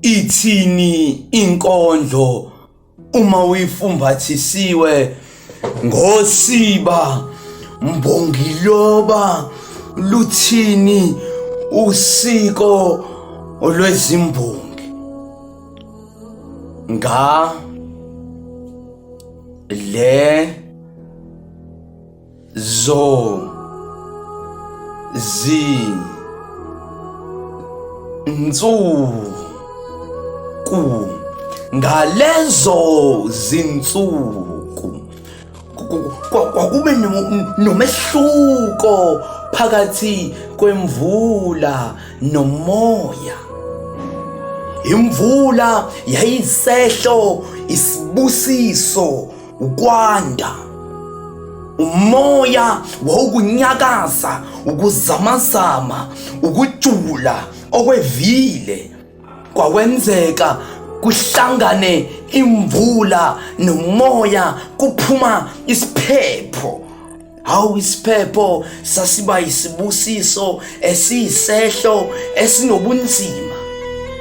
Ithini inkondlo uma uyifumbathisiwe ngosiba mbongiloba luthini usiko lwezimbongi nga le zo zi ntsuku ngalezo zinsuku kwakube nomehluko phakathi kwemvula nomoya. Imvula yayisehlo isibusiso ukwanda. Umoya wawukunyakaza, ukuzamazama, ukujula okwevile. Kwakwenzeka kuhlangane imvula nomoya kuphuma isiphepho. Hawu, isiphepho sasiba isibusiso esiyisehlo esinobunzima.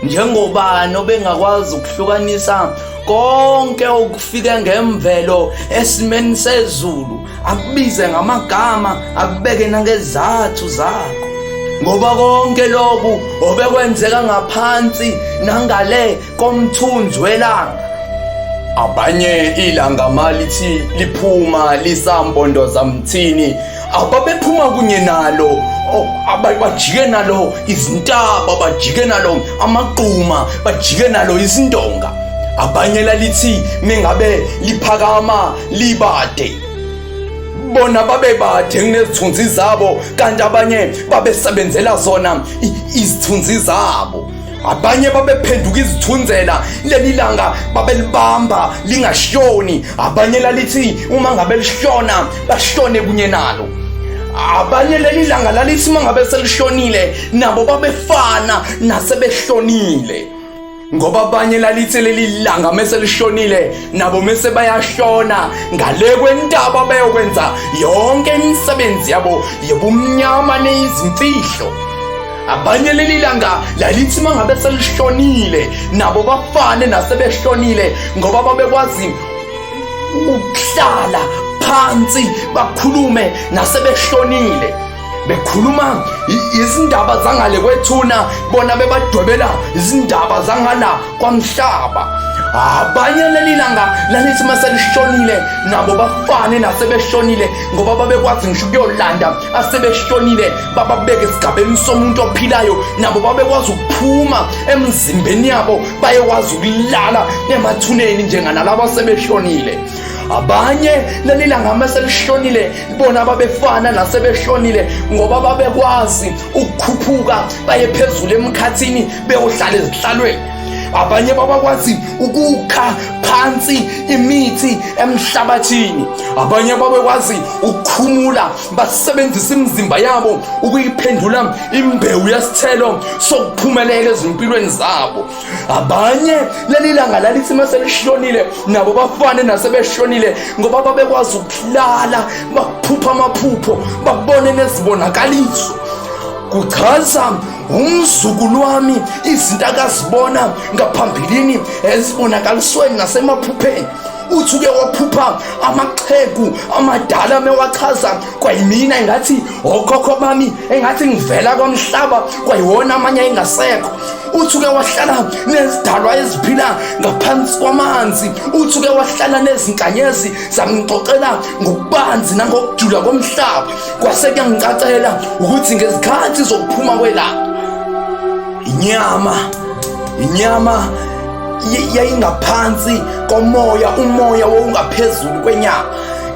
Njengoba nobengakwazi ukuhlukanisa konke okufike ngemvelo esimeni sezulu, akubize ngamagama, akubeke nangezathu zakho. Ngoba konke lokhu obekwenzeka ngaphansi nangale komthunzi welanga. Abanye ilanga malithi liphuma lisampondoza mthini, ababephuma kunye nalo bajike nalo izintaba, bajike nalo amagquma, bajike nalo izindonga. Abanye lalithi mengabe liphakama libade, bona babebade kunezithunzi zabo, kanti abanye babesebenzela zona izithunzi zabo. Abanye babephenduka izithunzela, leli langa babelibamba lingashoni. Abanye lalithi uma ngabe lishona bashone kunye nalo. Abanye leli langa lalithi uma ngabe selishonile nabo babefana nasebeshonile, ngoba abanye lalithi leli langa mese lishonile nabo mese bayashona ngale kwentaba beyokwenza yonke imisebenzi yabo yobumnyama neyizimfihlo. Abanye leli langa lalithi uma ngabe selishonile nabo bafane nasebeshonile, ngoba babekwazi ukuhlala phansi bakhulume nasebeshonile, bekhuluma izindaba zangale kwethuna, bona bebadwebela izindaba zangala kwamhlaba. Abanye leli langa lalithi uma selishonile nabo bafane nasebeshonile, ngoba babekwazi ngisho ukuyolanda asebeshonile bababeke esigabeni somuntu ophilayo, nabo babekwazi ukuphuma emzimbeni yabo bayekwazi ukulala emathuneni njenganalabo asebeshonile. Abanye leli langa uma selishonile bona babefana nasebeshonile, ngoba babekwazi ukukhuphuka baye phezulu emkhathini beyohlala ezihlalweni. Abanye babakwazi ukukha phansi imithi emhlabathini. Abanye babekwazi ukukhumula basebenzisa imizimba yabo ukuyiphendula imbewu yesithelo sokuphumelela ezimpilweni zabo. Abanye leli langa lalithi uma selishonile nabo bafane nasebeshonile, ngoba babekwazi ukulala baphupha amaphupho babone nezibonakaliso. Kuchaza umzukulu wami izinto akazibona ngaphambilini ezibonakalisweni nasemaphupheni. Uthi uke waphupha amaxhegu amadala mewachaza kwayimina engathi okhokho bami engathi ngivela kwamhlaba kwayiwona amanye engasekho. Uthi uke wahlala nezidalwa eziphila ngaphansi kwamanzi. Uthi uke wahlala nezinkanyezi zamxoxela ngokubanzi nangokujula komhlaba. Kwase kuyangicacela ukuthi ngezikhathi zokuphuma kwelanga inyama yayingaphansi komoya, umoya wawungaphezulu kwenyama.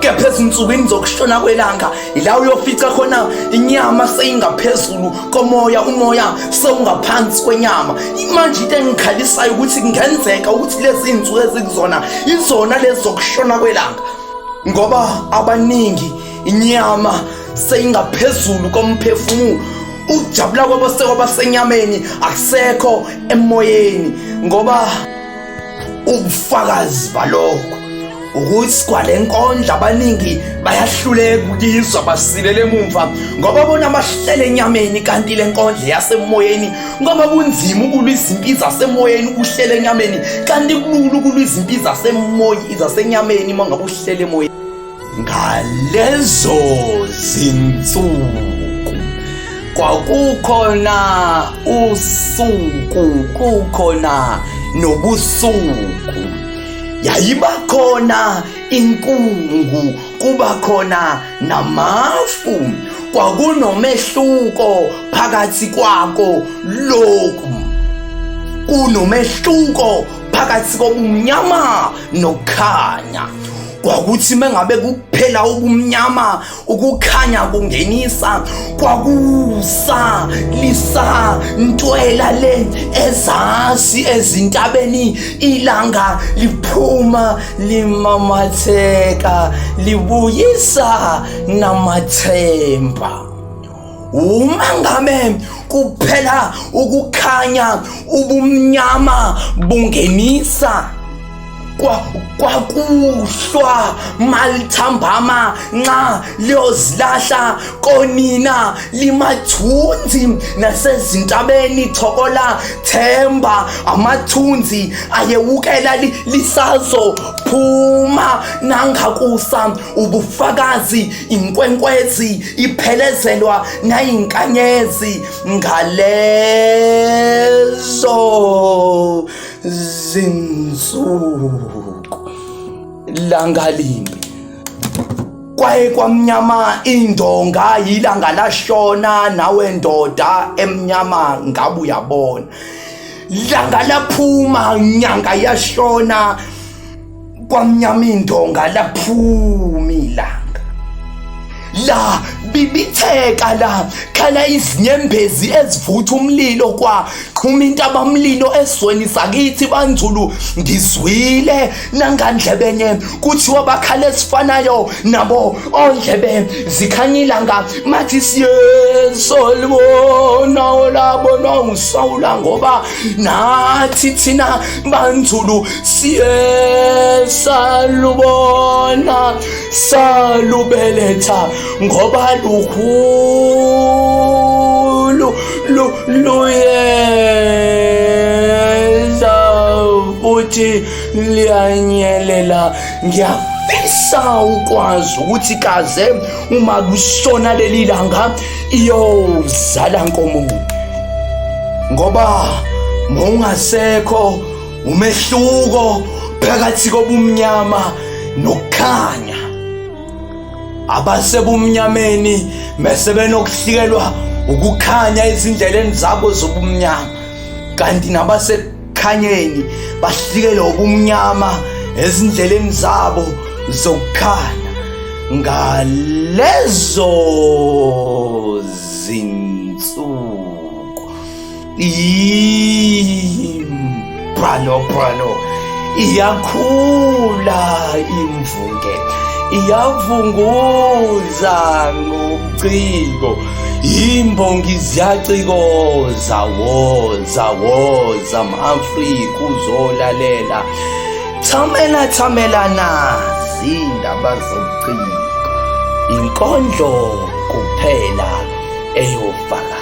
Kepha ezinsukwini zokushona kwelanga ila uyofica khona inyama seyingaphezulu komoya, umoya sewungaphansi kwenyama. Manje into engikhalisayo ukuthi kungenzeka ukuthi lezi zinsuku ezikuzona izona lezi zokushona kwelanga, ngoba abaningi inyama seyingaphezulu komphefumulo. Ukujabula kwabo sekwabasenyameni, akusekho emoyeni, ngoba ubufakazi balokho Ukuthi kwale nkondlo abaningi bayahluleka ukuyizwa, basilele emumva ngoba bona bahlele enyameni, kanti le nkondlo yasemoyeni, ngoba kunzima ukulwa izimpi zasemoyeni uhlele enyameni, kanti kulula ukulwa izimpi zasemoyi zasenyameni uma ngabe uhlele emoyeni. Ngalezo zinsuku kwakukhona usuku, kukhona nobusuku, yayiba khona inkungu, kuba khona namafu. Kwakunomehluko phakathi kwako lokhu, kunomehluko phakathi kobumnyama nokukhanya. Kwakuthi mengabe kuphela ubumnyama, ukukhanya kungenisa. Kwakusa lisa ntwela le ezasi ezintabeni, ilanga liphuma limamatheka libuyisa namathemba. Uma ngabe kuphela ukukhanya, ubumnyama bungenisa. Kwakuhlwa malithambama nxa liyozilahla konina limathunzi nasezintabeni thokola themba, amathunzi ayewukela lisazophuma nangakusa. Ubufakazi inkwenkwezi iphelezelwa nayinkanyezi ngalezo zinsuku. Langa limbi kwaye kwamnyama indonga, yilanga lashona, nawe ndoda emnyama ngabe uyabona. Langa laphuma, nyanga yashona, kwamnyama indonga, laphuma ilanga, la bibitheka, la khala izinyembezi ezivutha umlilo, kwa qhuma intabamlilo esizweni sakithi banzulu. Ngizwile nangandlebenye kuthiwa bakhala esifanayo nabo ondlebe zikhanya ilanga, mathi siyesolibona olabonwa ngusawula, ngoba nathi thina banzulu siye salubona, salubeletha, ngoba lukhulu luyeza futhi liyanyelela. Ngiyafisa ukwazi ukuthi kaze uma kushona leli langa iyozala nkomo, ngoba mawungasekho umehluko phakathi kobumnyama nokukhanya. Abasebumnyameni mese benokuhlikelwa ukukhanya ezindleleni zabo zobumnyama, kanti nabasekukhanyeni bahlikelwa ubumnyama ezindleleni zabo zokukhanya. Ngalezo zinsuku bralo bralo iyakhula imvunge, iyavunguza ngobuciko, imbongi ziyacikoza. Woza, woza ma-Afrika uzolalela, thamela thamela nazi indaba zobuciko, inkondlo kuphela eyofakaza.